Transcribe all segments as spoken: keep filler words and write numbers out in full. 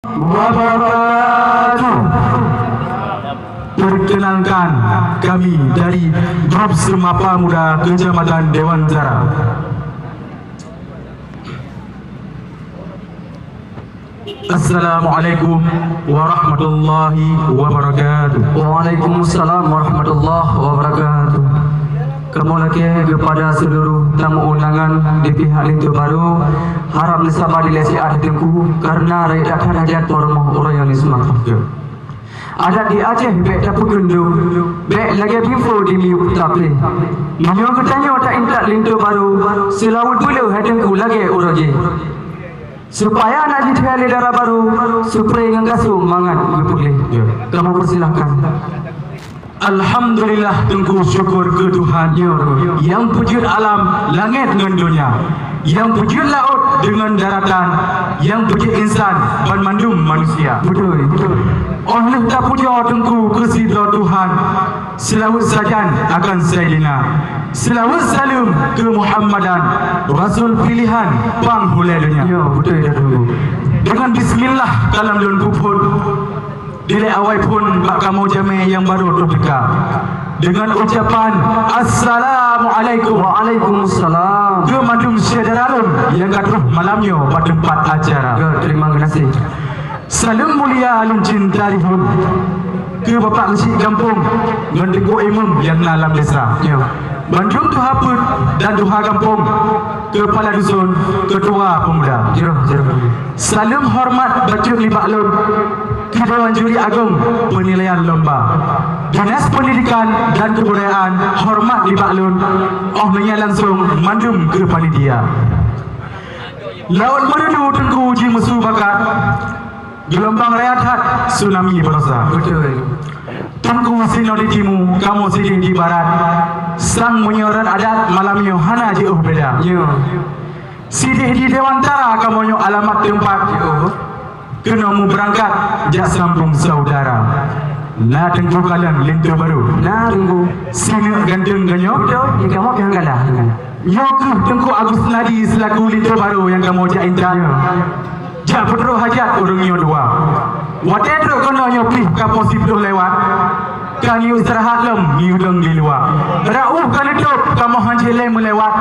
Wabarakatuh. Perkenalkan, kami dari Grup Seumapa Muda Kecamatan Dewan Zara. Assalamualaikum warahmatullahi wabarakatuh. Waalaikumsalam warahmatullahi wabarakatuh. Kamoe lakée keupada seuluruh tamu undangan di pihak linto barô, harab neusaba dilée siat di Teungku, kareuna rayeuk that hajat peurumoh uroe nyoe seumangkah. Adat di Aceh bék tapeukeundong, bék lagée bifo di miyueb tapléh. Meunyoe geutanyoe ta-intat linto barô, seulaweuet beuleueh hai Teungku lagée uroe jéh. Supaya na jithée lé dara barô, supre ngon gasong mangat geupeugléh. Ya. Kamoe peusilakan. Alhamdulillah, Teungku syukur keu Tuhan. Ya, ya. Nyang peujeuet alam langét ngon donya, nyang peujeuet laôt deungon daratan, nyang peujeuet insan banmandum manusia. Beutôi, beutôi. Óh lheueh tapujoe Teungku keu sidroe Tuhan, seulaweuet sajan akan Saidina. Seulaweuet saleuem keu Muhammadan, Rasul pilihan panghulée donya. Ya, beutôi dah, Teungku. Deungon bismillah ka lom lôn peuphon. Dilée awai phon bak kamoe jamé nyang barô troh teuka. Deungon ucapan, "Assalamualaikum." Waalaikumsalam. Keu mandum syedara lôn nyang ka troh malam nyoe bak teumpat acara. Ya, terima kasih. Saleuem mulia lôn cinta rihom keu Bapak Geuchik Gampông ngon Teungku Imum nyang na lam desa. Ya. Bandum tuha peuet dan tuha gampông, keupala dusun, keutua peumuda. Jroh, jroh. Saleuem horeumat bacut nibak lôn keu Dewan Juri Agong Peunilaian Lomba. Dinas Peundidikan dan Keubudayaan horeumat nibak lôn, óh meunyoe langsong mandum keu panitia. Laôt Meureudu Teungku jimeusu bakat, geulombang raya that tsunami barosa. Beutôi. Teungku sinoe di timu, kamoe sideh di barat. Sang meunyoe rot adat malam nyoe hana jiôh beda. Ya. Sideh di Dewantara kamoe nyoe alamat teumpat. Ya. Keunoe meubeurangkat jak sambông saudara. Na Teungku kalon linto barô. Na Teungku. Sineuk ganteng ganyoe. Beutôi, di kamoe pih hana kalah. Nyoe kheueh Teungku Agus Nadi seulaku linto barô nyang kamoe jak intat. Ya. Jak peutroh hajat ureuëng nyoe dua. Watée trok keunoe nyoe pih ka poh siplôh lewat. Ka neuyue istirahat lom, neuyue dong di luwa. Rot ueh ka neutôb, kamoe hana lé meulewat.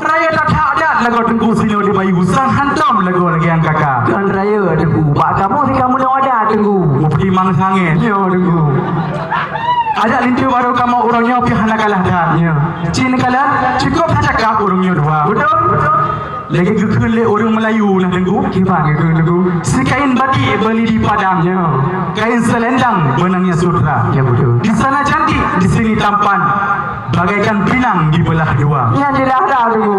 Rayeuk that-that adat lagoe Teungku sinoe di Bayu, sang hantom lagoe lagée nyang kaka. Kon rayeuk Teungku, bak kamoe si kamoe nyoe adat Teungku. Meutimang sangét. Nyoe Teungku. Adat linto barô kamoe uroe nyoe pih hana kalah that. Ya. Cit neukalon, cukôp that cakap ureuëng nyoe dua. Beutôi, beutôi. Lagée geukheun lé ureuëng Meulayu na Teungku. Kiban geukheun Teungku. Sikain batik beuli di Padang. Ya. Kain selendang benangnya sutra. Ya, beutôi. Di sana cantik, di sini tampan. Bagaikan pinang dibeulah dua. Nyan jeulaih that Teungku.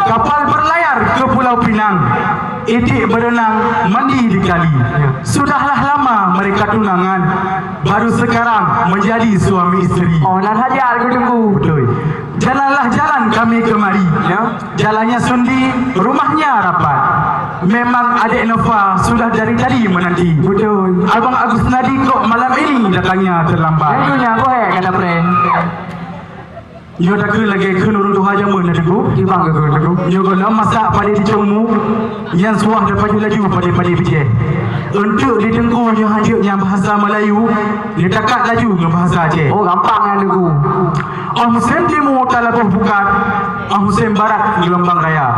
Kapal berlayar ke Pulau Pinang. Itik berenang mandi di kali. Ya. Sudahlah lama mereka tunangan. Baru sekarang menjadi suami isteri. Oh, nan hajat Teungku. Beutôi. Jalanlah jalan kami kemari. Ya. Jalannya sundi, rumahnya rapat. Memang adik Nova sudah dari tadi menanti. Beutôi. Abang Agus Nadi kok malam ini datangnya terlambat. Yang dunia gohek kata pre. Nyoe takheun lagée kheun ureuëng tuha jameun na Teungku. Kiban geukheun Teungku. Nyoe gohlom masak padé di cong mu, nyang suah tapajôh laju padé-padé bijéh. Eunteuk di Teungku nyoe hanjeuet nyang bahasa Meulayu, neutakat laju ngon bahasa Aceh. Oh, gampang nyan Teungku. Óh musém timu talaboh pukat, óh musém barat geulombang raya.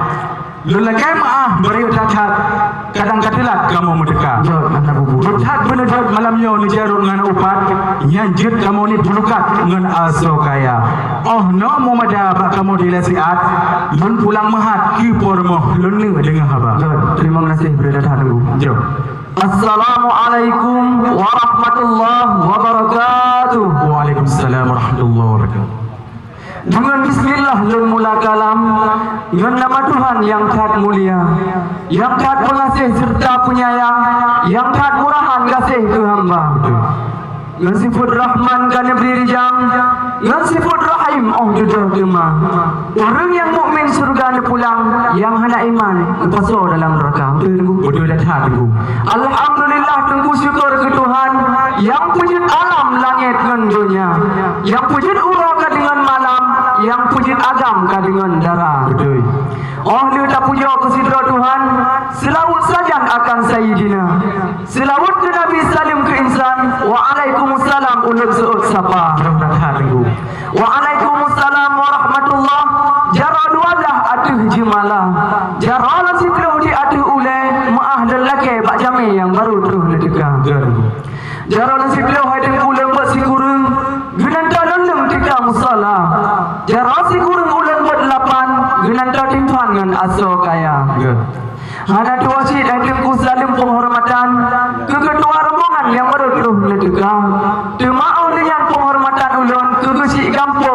Lôn lakée meuáh beureuek that-that, kadang ka teulat kamoe meuteuka. Jot, hana bubu. Jot that beuneujot malam nyoe neujarot ngon upat, nyan jeuet kamoe niet bulukat ngon asoe kaya. Óh noe mumada bak kamoe dilée siat, lôn pulang meuhat keu po rumoh lôn neuk deungoe haba. Jot, terima kasih beureuek that-that Teungku. Jot. Assalamualaikum warahmatullahi wabarakatuh. Waalaikumsalam warahmatullahi wabarakatuh. Deungon bismillah lôn mula kalam, ngon nama Tuhan nyang that mulia, nyang that peungaséh seureuta peunyayang, nyang that murahan gaséh keu hamba. Ngon sifeuet Rahman ka neubri rijang, ngon sifeuet Rahim óh dudoe teuma. Ureuëng nyang mukmin syeuruga neupulang, nyang hana iman geupasoe dalam neuraka. Beutôi that-that Teungku. Alhamdulillah, Teungku syukur keu Tuhan nyang peujeuet alam langét ngon donya, nyang peujeuet uroe ka deungon malam, nyang peujeuet agam ka deungon dara. Beutôi. Óh lheueh tapujoe keu sidroe Tuhan, seulaweuet sajan akan Saidina. Seulaweuet keu Nabi, saleuem keu insan, waalaikumsalam ulôn seuôt sapa. Troh that-that, Teungku. Waalaikumsalam warahmatullah. Jaroe dua blah ateueh jeumala. Jaroe lam siploh di ateueh ulée, meuáh lôn lakée bak jamé nyang barô troh neuteuka. Jaroe lam siploh hai Teungku lôn beuet sikureueng, geunan ta lôn leueng teuka musala. Jaroe sikureueng ulôn beuet lapan, geunan ta timphan ngon asoe kaya. Hana tuwoe cit hai Teungku saleuem penghormatan keu keutua rombongan nyang barô troh neuteuka.